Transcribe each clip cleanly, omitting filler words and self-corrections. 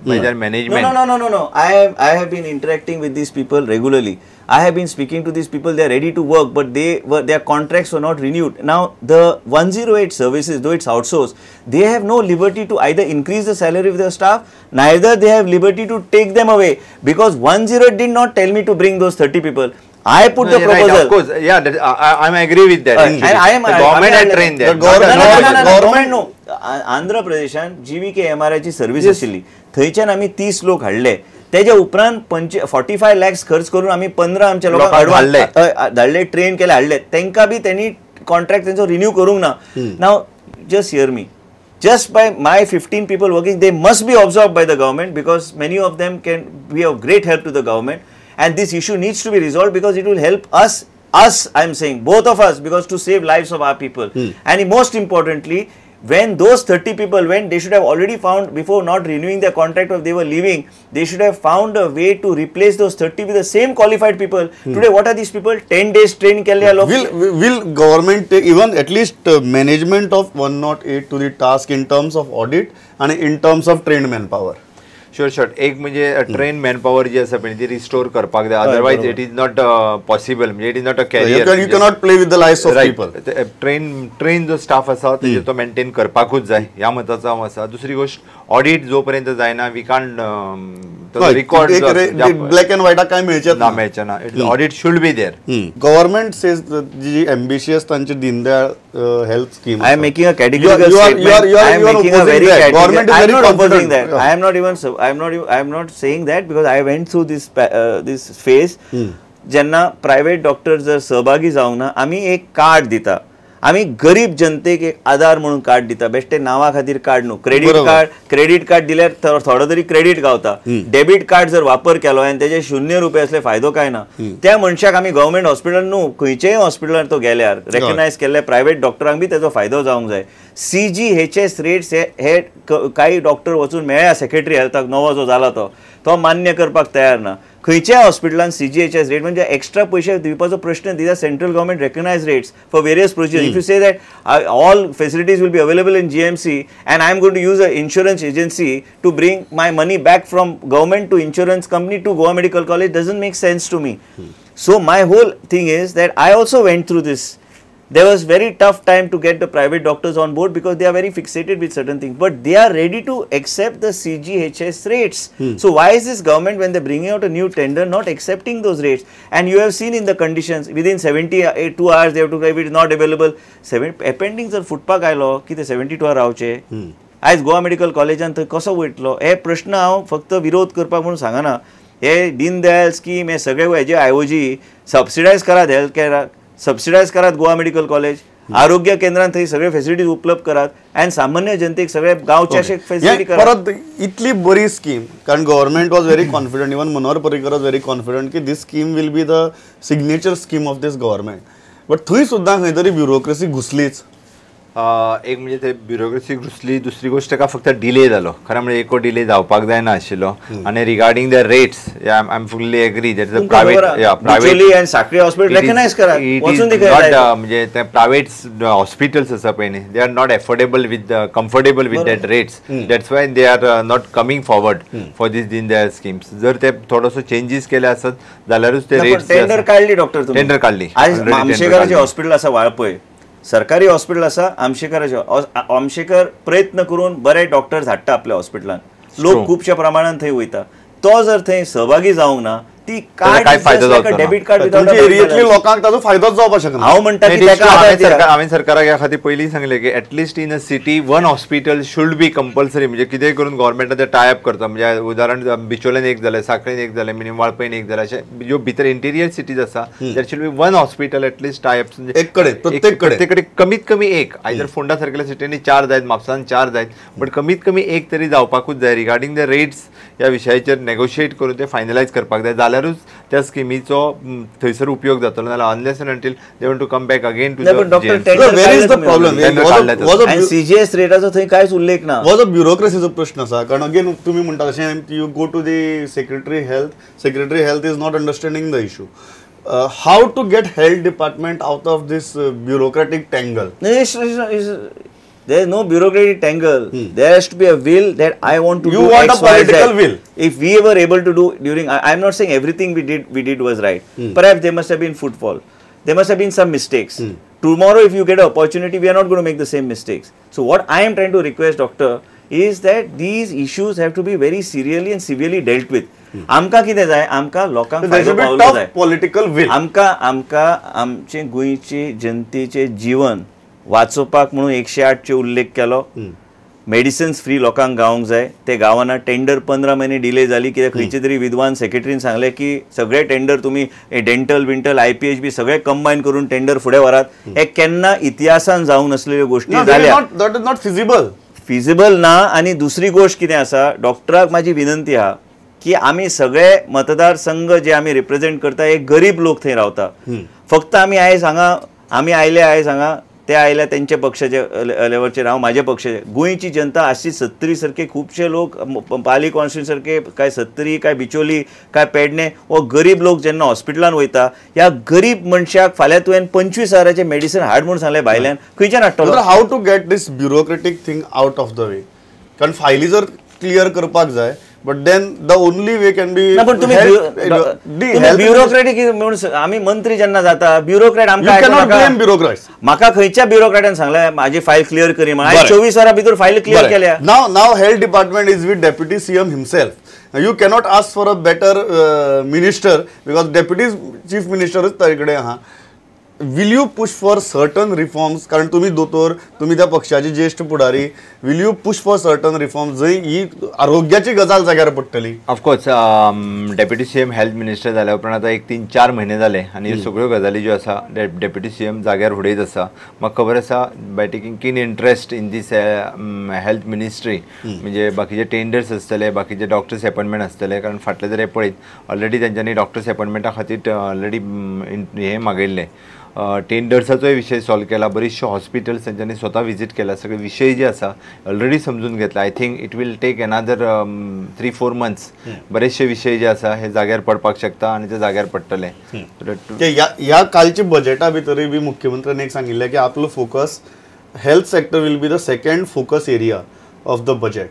by their management. No, no, no, no, no. I have been interacting with these people regularly. I have been speaking to these people. They are ready to work, but their contracts were not renewed. Now the 108 services, though it's outsourced, they have no liberty to either increase the salary of their staff, neither they have liberty to take them away, because 108 did not tell me to bring those 30 people. I put the proposal. Right, of course, yeah, that, I agree with that. And I am, the government had trained them. Government no. Andhra प्रदेशान GVK MRI ची service आशिल्ली, थंयच्यान आमी 30 लोक हाडले. तेज्या उपरांत 45 lakhs खर्च करून आमी 15 आमच्या लोकांक धाडले, ट्रेन केले, हाडले. तेंकां बी तेणी कॉन्ट्रॅक्ट तेंचो रिन्यू करूंक ना. Now just hear me. Just by my 15 people working, they must be absorbed by the government, because many of them can be of great help to the government. And this issue needs to be resolved, because it will help us, I am saying, both of us, because to save lives of our people. And most importantly, when those 30 people went, they should have already found, before not renewing their contract or they were leaving, they should have found a way to replace those 30 with the same qualified people. Today, what are these people? 10 days train kelle lok. Will government take even at least management of 108 to the task in terms of audit and in terms of trained manpower? Sure, sure. एक म्हणजे train manpower जी आसा पळय ती restore करपाक जाय, otherwise it is not possible. म्हणजे it is not a career. You cannot play with the life of people. Train जो स्टाफ आसा तेजेर तो मेंटेन करपाकूच जाय ह्या मताचो हांव आसा. दुसरी गोष्ट, ऑडिट जो पर्यंत जायना we can't record. Black and व्हायटाक काय मेळचें ना, मेळचें ना. Audit should be there. Government says ji ambitious तांची दीनदयाळ health scheme. I am making a categorical statement. I am making a very government is very opposing that. I am not even, I am not saying that, because I went through this this phase. जेन्ना private doctor जर सहभागी जावंक ना, आमी एक card दिता, आमी गरीब जनतेक एक आधार म्हणून कार्ड दिता. बेश्टे नांवा खातीर कार्ड न्हू. क्रेडिट कार्ड, क्रेडिट कार्ड दिल्यार थोडो तरी क्रेडिट गावता. डेबिट कार्ड जर वापर केलो आनी तेजे 0 रुपये असले फायदो काय ना. त्या मनशाक आमी गव्हर्मेंट हॉस्पिटल न्हू, खंयचेय हॉस्पिटलान तो गेल्यार रेकग्नायज केल्ले प्रायव्हेट डॉक्टरांक बी तेजो फायदो जावंक जाय. CGHS rates हे कांय डॉक्टर वचून मेळ्ळ्या सेक्रेटरी हेल्थाक, नवो जो जाला तो मान्य करपाक तयार ना. खंयच्याय हॉस्पिटलान CGHS rate म्हणजे एक्स्ट्रा पयशे दिवपाचो प्रश्न. These are central government recognise rates for various procedure. If you say that all facilities will be available in GMC and I am going to use a insurance agency to bring my money back from government to insurance company to Goa Medical College, doesn't make sense to me. So my whole thing is that I also went through this. There was very tough time to get the private doctors on board, because they are very fixated with certain things, but they are ready to accept the CGHS rates. So why is this government, when they are bringing out a new tender, not accepting those rates? And you have seen in the conditions, within 72 hours they have to, if it is not available, appendix जर फुटपाक आयलो की ते 72 hours रावचे. आयज Goa medical कॉलेजान थंय कसो वयतलो हे प्रश्न हांव फक्त विरोध करपाक म्हणून सांगना. हे दीनदयाल स्कीम हे सगळे हेजे ऐवजी सबसिडायज करात हेल्थ केअराक, सबसिडायज करात गोवा मेडिकल कॉलेज, आरोग्य केंद्रान थंय सगळे फेसिलिटीज उपलब्ध करात आनी सामान्य जनतेक सगळे गांवचे अशे फेसिलिटी करात. परत इतली बरी स्कीम, कारण government was very confident, even Manohar Parrikar was very confident की this scheme will be the signature scheme of this government. But थंय सुद्दां खंय तरी ब्युरोक्रेसी घुसलीच. एक म्हणजे ते ब्युरोक्रेसी घुसली, दुसरी गोष्ट का फक्त डिले जालो. खरें म्हणजे एको डिले जावपाक जायना आशिल्लो. आनी regarding the rates, I am fully agree that the private, private आनी साखळी हॉस्पिटल रेकग्नायज करात, वचून ते म्हणजे ते प्रायव्हेट हॉस्पिटल्स आसा पळय न्ही, they are not affordable with comfortable with that rates. That's why they are not coming forward for this Deendayal schemes. जर ते थोडोसो चेंजीस केले आसत जाल्यारूच ते रेट्स. टेंडर काडली डॉक्टर, टेंडर काडली. आयज आमशेकराचें हॉस्पिटल आसा वाळपय, सरकारी हॉस्पिटल आसा आमशेकराचें. आमशेकर प्रयत्न करून बरे डॉक्टर्स हाडटा आपल्या हॉस्पिटलान, लोक खुबश्या प्रमाणान थंय वयता. तो जर थंय सहभागी जावंक ना, ती कार्ड डेबिट कार्ड लोकांक ताजो फायदोच जावपाक शकना. हांव म्हणटा की हांवें सरकाराक ह्या खातीर पयलीं सांगलें की at least in a city one hospital should be compulsory. म्हणजे कितेंय करून गव्हर्मेंटान ते टाय अप करता. म्हणजे उदाहरण बिचोल्यान एक जालें, साखळेन एक जालें, मिनिमम वाळपयन एक जालें, अशें ज्यो भितर इंटिरियर सिटीज आसा there should be one hospital at least tie up. एक कडेन, प्रत्येक कडेन कमीत कमी एक. आयदर फोंडा सारकेल्या सिटींनी 4 जायत, म्हापसान 4 जायत, बट कमीत कमी एक तरी जावपाकूच जाय. रिगार्डींग the rates ह्या विशयाचेर नेगोशिएट करून ते फायनलायज करपाक जाय, जाल्यारूच त्या स्किमीचो थंयसर उपयोग जातलो. नाजाल्यार unless and until they want to come back again to where is the problem. CGS रेटाचो थंय कांयच उल्लेख ना. हो जो ब्युरोक्रेसीचो प्रश्न आसा, कारण अगेन तुमी म्हणटा तशें you go to the secretary health, secretary health is not understanding the issue. How to get health department out of this bureaucratic tangle? There is no bureaucratic tangle. There has to be a will that I want to you do. You want X, a political Y, Z. Will. If we were able to do during, I am not saying everything we did was right. Perhaps there must have been footfall. There must have been some mistakes. Tomorrow, if you get an opportunity, we are not going to make the same mistakes. So what I am trying to request, doctor, is that these issues have to be very seriously and severely dealt with. आमकां कितें जाय, आमकां लोकांक फायदो पावलो जाय. Political will. आमकां आमकां आमचे गोंयचे जनतेचे जीवन वाचोवपाक म्हणून 108 चे उल्लेख केलो. मेडिसिन्स फ्री लोकांक गावंक जाय. ते गांवांना टेंडर 15 महिने डिले जाली कित्याक खंयचे तरी विद्वान सेक्रेटरीन सांगलें की सगळे टेंडर तुमी डेंटल विंटल IPH बी सगळे कंबायन करून टेंडर फुडें व्हरात. हे केन्ना इतिहासान जावंक नासलेल्यो गोश्टी जाल्या. That is not feasible. Feasible ना. आनी दुसरी गोश्ट कितें आसा, डॉक्टराक म्हाजी विनंती आहा की आमी सगळे मतदारसंघ जे आमी रिप्रेझेंट करता हे गरीब लोक थंय रावता. फक्त आमी आयज हांगा आमी आयले आयज हांगा ते आयल्या तेंच्या पक्षाचे लेवलचेर, हांव म्हाज्या पक्षाचे. गोंयची जनता आशी 70 सारके खुबशे लोक, पाली कॉन्स्टिट्युएन्सी सारके काय 70, काय बिचोली, काय पेडणे, हो गरीब लोक जेन्ना हॉस्पिटलान वयता ह्या गरीब मनशाक फाल्यां तुवें 25,000 मेडिसिन हाड म्हूण सांगलें भायल्यान, खंयच्यान हाडटलो? How to get this bureaucratic thing out of the way? कारण फायली जर क्लियर करपाक जाय, but then the only way can be. पण तुम्ही ब्युरोक्रेटिक म्हणून आमी मंत्री जेन्ना जाता ब्युरोक्रेट आमकां म्हाका खंयच्या ब्युरोक्रेटान सांगलें म्हाजी फायल क्लियर करी म्हणून 24 वरां भितर फायल क्लियर केल्या. Now now health department is with deputy CM himself. You cannot ask for a better minister because deputy chief मिनिस्टरूच ताजे कडेन आहा. Will you push for certain reforms? कारण तुम्ही दोतोर, तुम्ही त्या पक्षाचे ज्येष्ठ पुढारी, will you push for certain reforms जंय ही आरोग्याची गजाल जाग्यार पडटली? Of course deputy CM health minister जाल्या उपरांत आतां एक 3-4 म्हयने जाले आनी ह्यो सगळ्यो गजाली ज्यो आसा डेप्युटी सीएम जाग्यार उडयत आसा. म्हाका खबर आसा by taking keen interest in this health ministry, म्हणजे बाकीचे टेंडर्स आसतले, बाकीचे डॉक्टर्स अपॉयंटमेंट आसतले. कारण फाटले जर पळयत ऑलरेडी तेंच्यांनी डॉक्टर्स अपॉयंटमेंटा खातीर ऑलरेडी हें मागयल्लें, टेंडर्साचोय विशय सॉल्व केला, बरीचशे हॉस्पिटल्स तेंच्यांनी स्वता विजीट केला, सगळे विशय जे आसा ऑलरेडी समजून घेतला. I think it will take another 3-4 months बरेचशे विशय जे आसा हे जाग्यार पडपाक शकता आनी ते जाग्यार पडटले. ह्या कालच्या बजेटा भितरूय बी मुख्यमंत्र्यांनी एक सांगिल्लें की आपलो focus health sector will be the second focus area of the budget.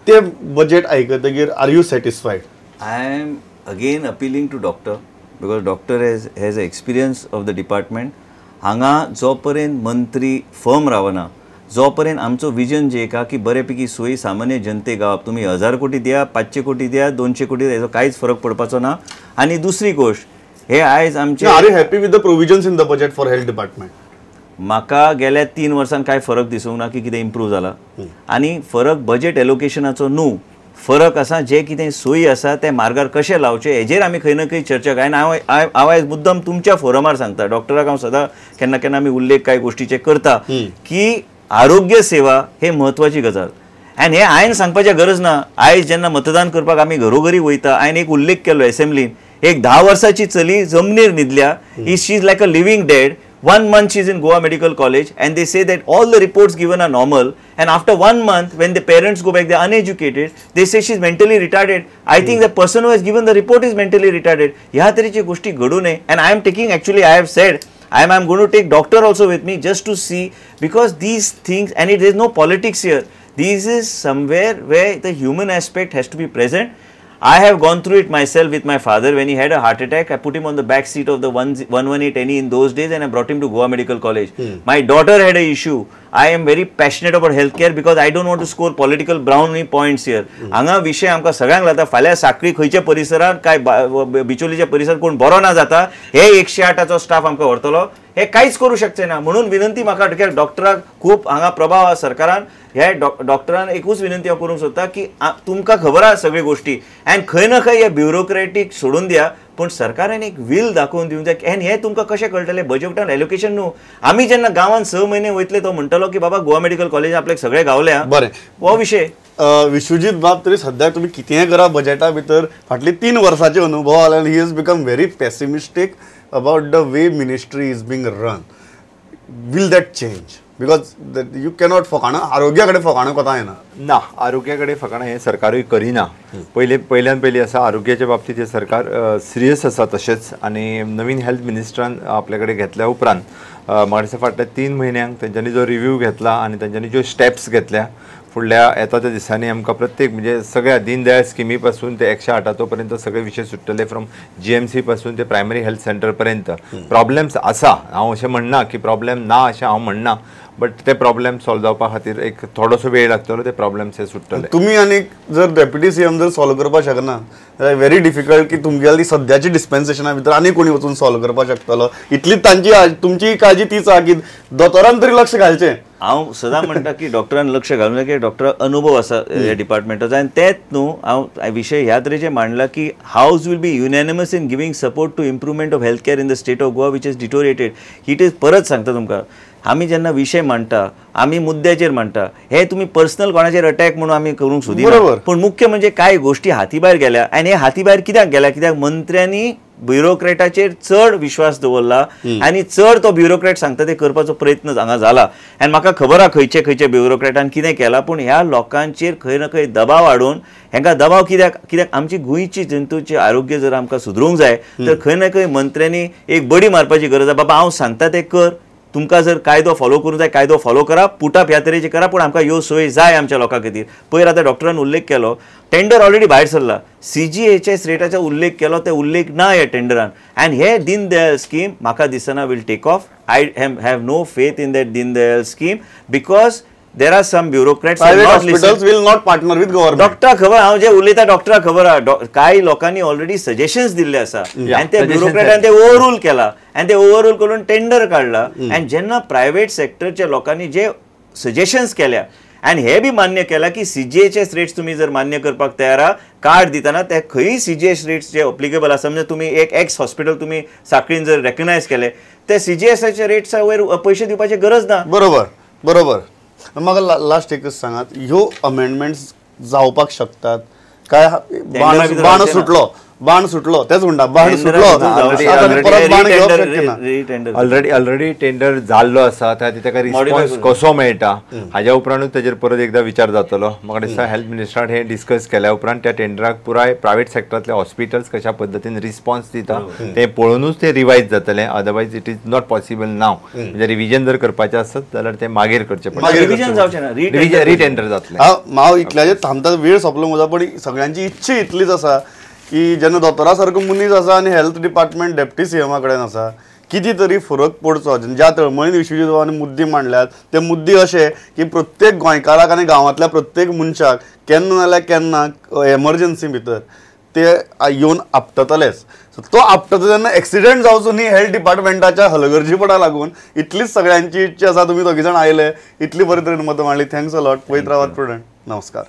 ते budget आयकतगीर are you satisfied? I am again appealing to doctor because doctor has experience of the department. हांगा जो पर्यंत मंत्री फर्म रावना, जो पर्यंत आमचो विजन जे आहा की बरेपैकी सोयी सामान्य जनतेक गावप, तुमी 1000 कोटी दिया, 500 कोटी दिया, 200 कोटी दिया, हेजो कांयच फरक पडपाचो ना. आनी दुसरी गोश्ट हे आयज आमचे are you happy with the provisions in the budget for health department? म्हाका गेल्या 3 वर्सांत कांय फरक दिसूंक ना की कितें इम्प्रूव जाला. आनी फरक बजेट एलोकेशनाचो न्हू, फरक आसा जे कितें सोयी आसा ते मार्गार कशें लावचें हेजेर आमी खंय ना खंय चर्चा काय. आनी हांव आयज मुद्दम तुमच्या फोरमार सांगता, डॉक्टराक हांव सदां केन्ना केन्ना आमी उल्लेख कांय गोश्टीचे करता की आरोग्य सेवा हे म्हत्वाची गजाल. आनी हे हांवें सांगपाचें गरज ना. आयज जेन्ना मतदान करपाक आमी घरोघरी वयता, हांवें एक उल्लेख केलो एसेंब्लीन, एक 10 वर्साची चली जमनीर न्हिदल्या, he she is like a living dead. 1 month she is in Goa Medical College and they say that all the reports given are normal, and after 1 month when the parents go back, they are uneducated, they say she is mentally retarded. I think the person who has given the report is mentally retarded. ह्या तरेची गोष्टी घडू नये. And I am taking, actually I have said I am going to take doctor also with me just to see, because these things, and it is no politics here, this is somewhere where the human aspect has to be present. I have gone through it myself with my father when he had a heart attack. I put him on the back seat of the 118 NE in those days and I brought him to Goa Medical College. My daughter had an issue. I am very passionate about healthcare because I don't want to score political brownie points here. हांगा विशय आमकां सगळ्यांक लागता. फाल्यां साखळी खंयच्या परिसरांत काय बिचोलीच्या परिसरांत कोण बरो ना जाता, हे 108 स्टाफ आमकां व्हरतलो, हे कांयच करूं शकचे ना. म्हणून विनंती म्हाका कित्याक डॉक्टराक खूब हांगा प्रभाव आसा सरकारान, ह्या डॉक्टरान एकूच विनंती हांव करूंक सोदता की तुमकां खबर आसा सगळी गोश्टी आनी खंय ना खंय हे ब्युरोक्रेटीक सोडून दिया, पूण सरकारान एक will दाखोवन दिवंक जाय. आनी हें तुमकां कशें कळटलें बजेटान एलोकेशन न्हू. आमी जेन्ना गांवांत 6 म्हयने वयतले तो म्हणटलो की बाबा गोवा मेडिकल कॉलेज आपल्याक सगळे गावल्या. बरें, हो विशय. विश्वजीत बाब, तरी सद्याक तुमी कितेंय करा बजेटा भितर फाटली 3 वर्सांचे अनुभव आले आनी he is become very pessimistic about the way ministry is being run. Will that change? Because you cannot फकाणां आरोग्या कडेन फकाणां कोता येना. ना, आरोग्या कडेन फकाणां हें सरकारूय करिना. पयले पयल्यान पयलीं आसा आरोग्याच्या बाबतींत हें सरकार सिरियस आसा. तशेंच आनी नवीन हेल्थ मिनिस्टरान आपल्या कडेन घेतल्या उपरांत म्हाका दिसता फाटल्या 3 म्हयन्यांक तेंच्यांनी जो रिव्यू घेतला आनी तेंच्यांनी ज्यो स्टेप्स घेतल्या फुडल्या येता त्या दिसांनी आमकां प्रत्येक म्हणजे सगळ्या दीनदयाळ स्किमी पासून ते 108 पर्यंत सगळे विशय सुट्टले. फ्रॉम GMC पासून ते प्रायमरी हेल्थ सेंटर पर्यंत प्रॉब्लेम्स आसा. हांव अशें म्हणना की प्रॉब्लेम ना अशें हांव म्हणना, बट ते प्रॉब्लेम सॉल्व जावपा खातीर एक थोडोसो वेळ लागतलो, ते प्रॉब्लेम्स हे सुट्टले. तुमी आनी जर डेप्युटी सीएम जर सॉल्व करपाक शकना जाल्यार व्हेरी डिफिकल्ट की तुमगेली सद्याची डिस्पेन्सेशना भितर आनी कोणी वचून सॉल्व करपाक शकतलो. इतली तांची तुमची काळजी तीच आहा की दोतोरान तरी लक्ष घालचें. हांव सदां म्हणटा की डॉक्टरान लक्ष घालूं जाय की डॉक्टराक अनुभव आसा ह्या डिपार्टमेंटाचो. आनी तेंच न्हू, हांव विशय ह्या तरेचे मांडला की house will be unanimous in giving support to improvement of health care in the state of Goa which is deteriorated. It is परत सांगता तुमकां, आमी जेन्ना विशय मांडटा आमी मुद्द्याचेर मांडटा, हे तुमी पर्सनल कोणाचेर अटॅक म्हणून आमी करूंक सोदिना. पूण मुख्य म्हणजे कांय गोश्टी हाती भायर गेल्या आनी हे हाती भायर कित्याक गेल्या, कित्याक मंत्र्यांनी ब्युरोक्रेटाचेर चड विश्वास दवरला आनी चड तो ब्युरोक्रेट सांगता ते करपाचो प्रयत्न हांगा जाला. आनी म्हाका खबर आहा खंयचे खंयचे ब्युरोक्रेटान कितें केलां, पूण ह्या लोकांचेर खंय ना खंय दबाव हाडून हेंकां दबाव कित्याक, कित्याक आमची गोंयची जनतेचें आरोग्य जर आमकां सुदरूंक जाय तर खंय ना खंय मंत्र्यांनी एक बडी मारपाची गरज आहा. बाबा हांव सांगता तें कर, तुमकां जर कायदो फॉलो करूंक जाय कायदो फॉलो करा, पुटअप ह्या तरेचे करा, पूण आमकां ह्यो सोय जाय आमच्या लोकां खातीर. पयर आतां डॉक्टरान उल्लेख केलो, टेंडर ऑलरेडी भायर सरला, CGHS रेटाचो उल्लेख केलो, ते उल्लेख ना ह्या टेंडरान. आनी हे दीनदयाल स्कीम म्हाका दिसना will take off. I have no faith in that Deendayal scheme because there are some bureaucrats. Private hospitals will not partner with government. डॉक्टराक खबर, हांव जे उलयता डॉक्टराक खबर आहा. कांय लोकांनी ऑलरेडी सजेशन्स दिल्ले आसा आनी ते ब्युरोक्रेटान ते ओवररूल केला आनी ते ओवररूल करून टेंडर काडला. आनी जेन्ना प्रायव्हेट सेक्टरच्या लोकांनी जे सजेशन्स केल्या आनी हे बी मान्य केला की CGHS rates तुमी जर मान्य करपाक तयार आहा, कार्ड दितना ते खंय CGHS rates जे अप्लिकेबल आसा, म्हणजे तुमी एक एक्स हॉस्पिटल तुमी साखळीन जर रेकग्नायज केले ते CGHS रेट्सा वयर पयशे दिवपाची गरज ना. बरोबर बरोबर. म्हाका लास्ट एकच सांगात, ह्यो अमेंडमेंट्स जावपाक शकतात काय? बाण सुटलो, बाण सुटलो तेच म्हणटा, बाण सुटलो परत बाण घेवप शक्य ना. ऑलरेडी ऑलरेडी टेंडर जाल्लो आसा, त्या खातीर ताका रिस्पॉन्स कसो मेळटा हाज्या उपरांतूच तेजेर परत एकदां विचार जातलो. म्हाका दिसता हेल्थ मिनिस्टरान हें डिस्कस केल्या उपरांत त्या टेंडराक पुराय प्रायवेट सेक्टरांतले हॉस्पिटल्स कशा पद्दतीन रिस्पॉन्स दिता तें पळोवनूच तें रिवायज जातलें. Otherwise it is not possible now. म्हणजे रिविजन जर करपाचें आसत जाल्यार तें मागीर करचें पडटलें, रिटेंडर जातलें. हांव इतल्याचेर थांबता, वेळ सोंपलो म्हजो, पण सगळ्यांची इच्छा इतलीच आसा की जेन्ना दोतोरा सारको मनीस आसा आनी हेल्थ डिपार्टमेंट डेप्टी सीएमा कडेन आसा, कितें तरी फरक पडचो. ज्या तळमळीन विश्वजीत बाबांनी मुद्दे मांडल्यात ते मुद्दे अशे की प्रत्येक गोंयकाराक आनी गांवांतल्या प्रत्येक मनशाक केन्ना नाल्यार केन्ना एमर्जन्सी भितर ते येवन आपटतलेच. तो आपटता तेन्ना एक्सिडंट जावचो न्ही हेल्थ डिपार्टमेंटाच्या हलगर्जीपणा लागून. इतलीच सगळ्यांची इच्छा आसा. तुमी दोगी जाण आयले, इतली बरे तरेन मतां मांडली. Thanks a lot. पळयत रावात प्रुडंट. नमस्कार.